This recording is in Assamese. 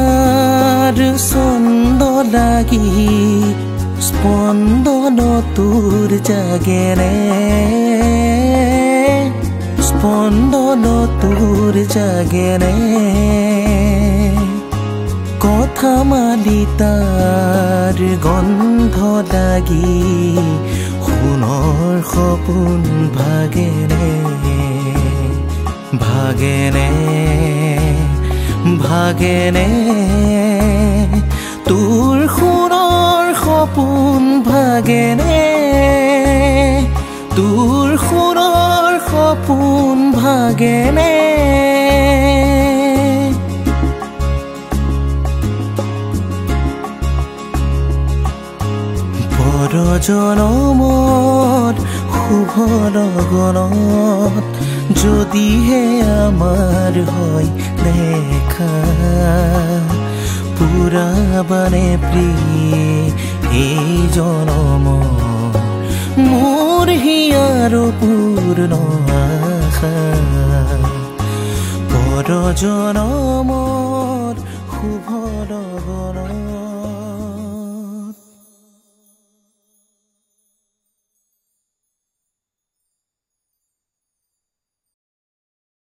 তাৰ ছন্দ লাগি স্পন্দন তোৰ জাগেনে, স্পন্দন তোৰ জাগেনে? কথা মালি তাৰ গন্ধ লাগি সোণৰ সপোন ভাগেনে, ভাগেনে, ভাগেনে? তোৰ সোণৰ সপোন ভাগেনে? তোৰ সোণৰ সপোন ভাগেনে? পৰজনমত শুভ লগনত যদিহে আমাৰ হয় দেখা, পুৰাবানে প্ৰিয়ে এই জনম মোৰ হিয়াৰ পূৰ্ণ আশা? পৰজনমত শুভ লগনত।